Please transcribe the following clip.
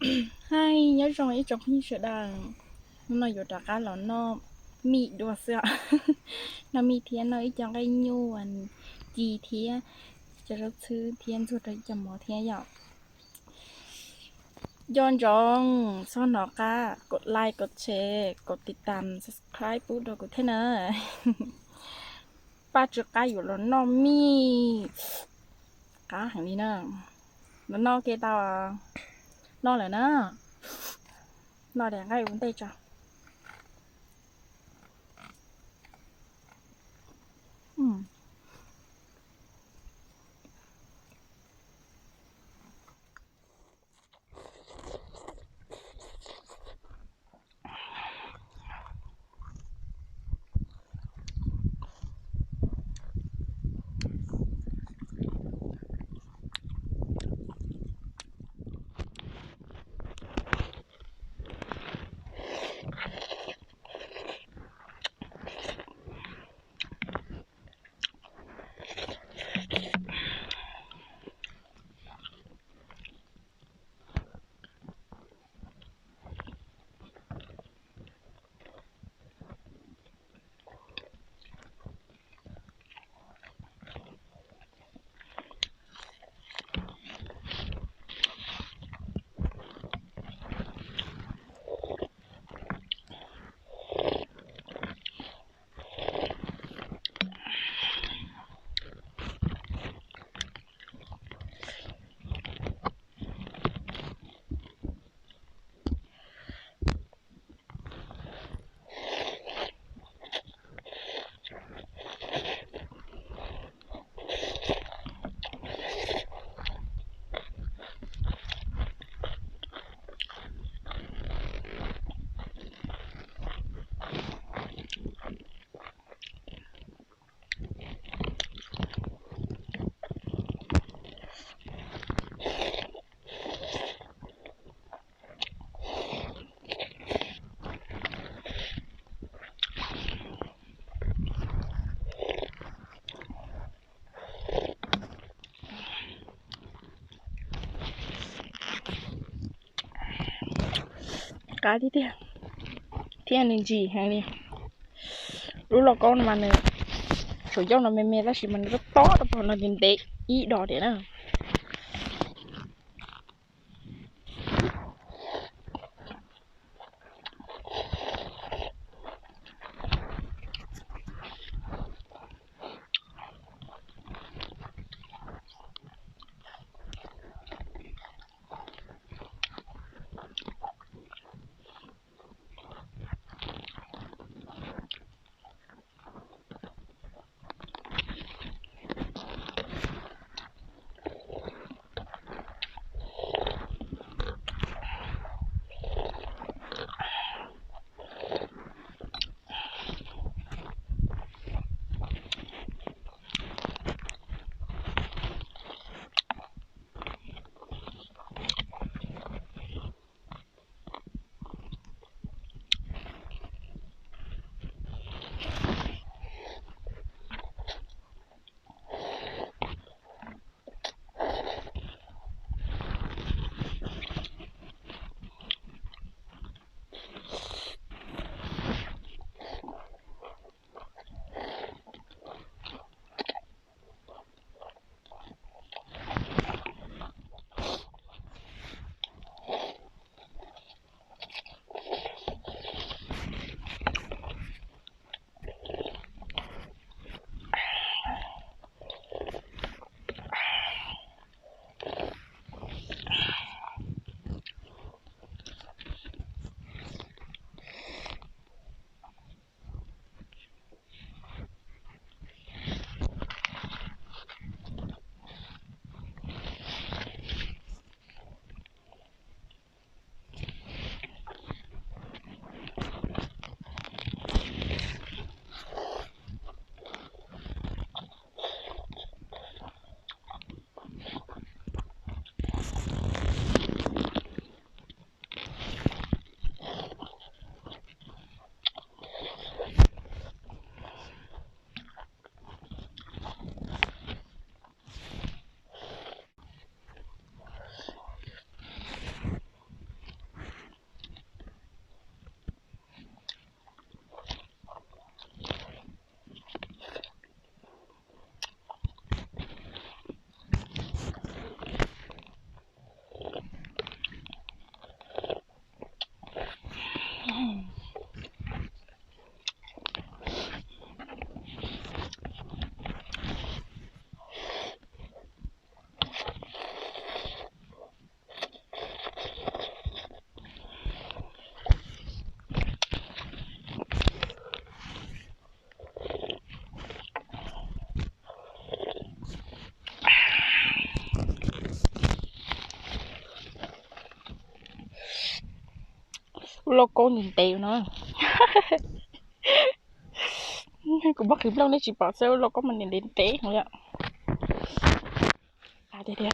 Hais nyob zoo ib tsoom phooj ywg sawv daws, hnub no yuav rov qab los noj mij dua xwb os. Noj mij thiab noj ib co nqaij nyuj ci thiab cov zaub txhwb thiab ntxuag rau ib co mov thiab yom. Nco ntsoov txhob hnov qab kom like, kom share, kom tiv tam, subscribe pub rau kuv thiab na. Paj tsw qab yuav los noj mij, qab heev li na. Los noj ke tau, noj lawm na. Noj daim nqaij ua ntej tso. Qab tiag tiag thiab nws ntsim heev li. Lub lauj kaub no mas nws, saum ncauj no me me tab sis mas nws tob tob rau pem no ntev ntev ib dos tiam na. Ub, lauj kaub ntev ntev no. Kuv muab qhwv nplooj nej tsis pom xwb, lauj kaub mas ntev ntev heev li.